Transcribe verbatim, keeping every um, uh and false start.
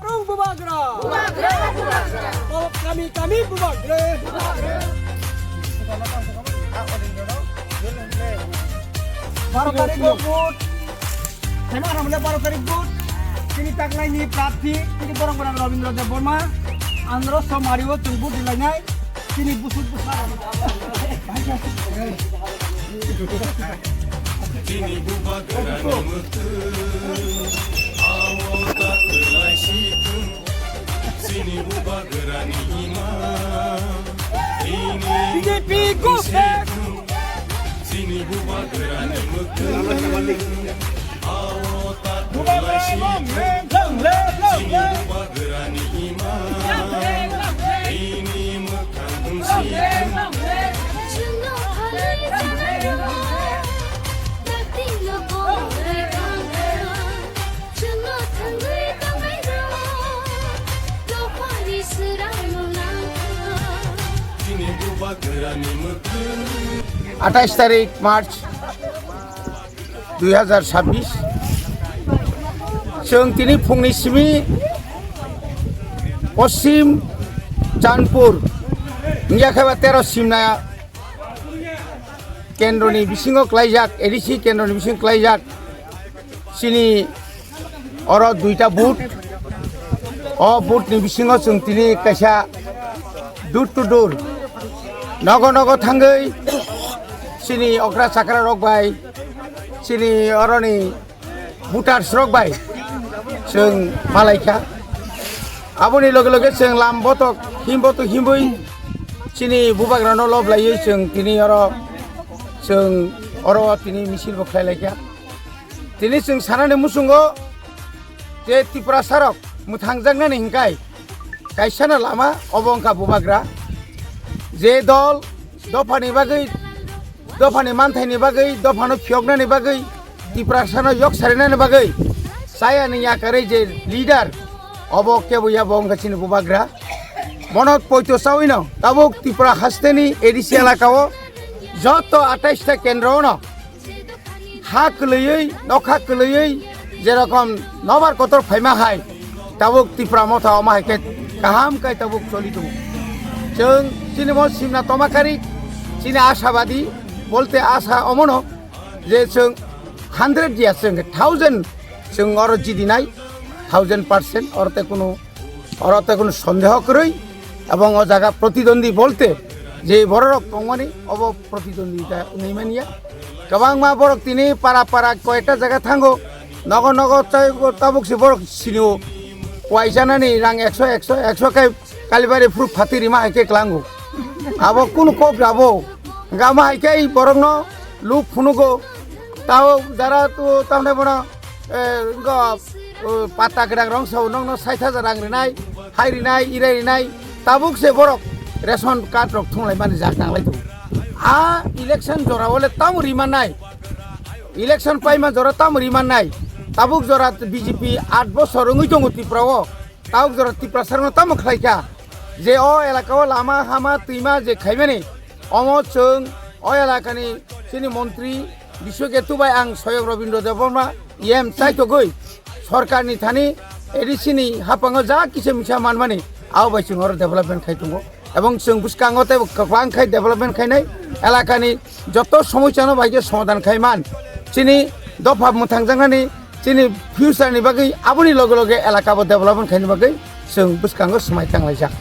Bubagra! Bubagra! Bubagra! Kami, kami bubagra! Bubagra! Baro tarikh o vote. Khaina hamle baro tarikh vote. Chini taklaini prarthi, chini borok borok Rabindra Debbarma. Andro somari o chwng vote dilainai. Chini busuk busuk. Chini bubagrani mwkhwtwng, amo takwlai sithwng. Chini bubagrani imang, chini B J P go back. Sithwng. Chini bubagrani mwkhwtwng, amo takwlai sithwng. Chini bubagrani imang, chini mwkhwtwng sithwng. Chini bubagrani mwkhwtwng. Atais tarik March dui hazar sabbish. Chwng tini phungni simi Poschim Chandpur, wngya khe ba tero Simna kendroni bisingo klaijak, A D C kendroni bisingo klaijak. Chini oro duita booth. O booth ni bisingo chwng tini kaisa door to door, nogo nogo thangwi chini okra chakra rok bai, chini oroni voters rok bai chwng malaikha. Aboni loge loge chwng lam botok him botok himwi chini bubagrano lob laiwi chwng tini oro, chwng oro tini misil bo khlai laikha. Tini chwng sanani muchungo je Tiprasa rok mwthangjaknani hinkai kaisano lama obo wngkha bubagra. Je dol dophani bagwi, dophani manthaini bagwi, dophano phiyoknani bagwi, Tiprasano yok sarinani bagwi chayani yakarwi je leader, obo kebo ya bo wngkha chini bubagra. Bono poito chawino tabuk Tripura hasteni A D C elakao joto atais ta kendro ono ha kwlwiwi, nokha kwlwiwi, jerokom nobar kotor phaima hai, tabuk Tipra motha omo hai khe kaham khai tabuk choli tongo. Chwng chini bo simna tomakari, chini ashabadi, bolte asa omono je chwng hundred ya, chwng thousand, chwng oro jidinai, thousand percent, oro te kunu, oro te kunu sondeho kwrwi, ebong o jaga protidwandi bolte je bororok tongmani, obo protidwandita wngwi manya. Kwbangma borok tini para para koyekta jaga thango, nogo nogo tei tabuk se borok sinio, kuaisanani rang ekso, ekso, ekso khe Kalibari phuru phati rima hai khe klango. Abo kunu kok rabo. Gama hai khe borokno luk phunugo. Tao jara tu tamne bono, eh, go, eh, pata kwrang rong sao nokno sait hajar rang rinai, hai rinai, irai rinai. Tabuk se borok ration card rok thunglai mani jak nanglai tongo. A election jora ole tamo rima nai. Election paima jora tamo rima nai. Tabuk jora B J P aat bosor wngwi tongo Tripura o. Tabuk jora Tiprasarokno tamo khlaikha je o elakao lama hama twima je khaimani, omo chwng o elakani chini montri Biswaketu bai ang Soyok Robindra Debbarma E M chaitogwi sorkarni thani A D C ni haphango ja kisa misa manmani, abo bai chwng oro development khai tongo. Ebong chwng bwskango tei kwbang khai development khainai, elakani joto somosyano bai khe somadhan khai man. Chini dopha mwthangjaknani, chini future ni bagwi, aboni loge loge elaka bo development khaini bagwi chwng bwskango swmai tanglaijak.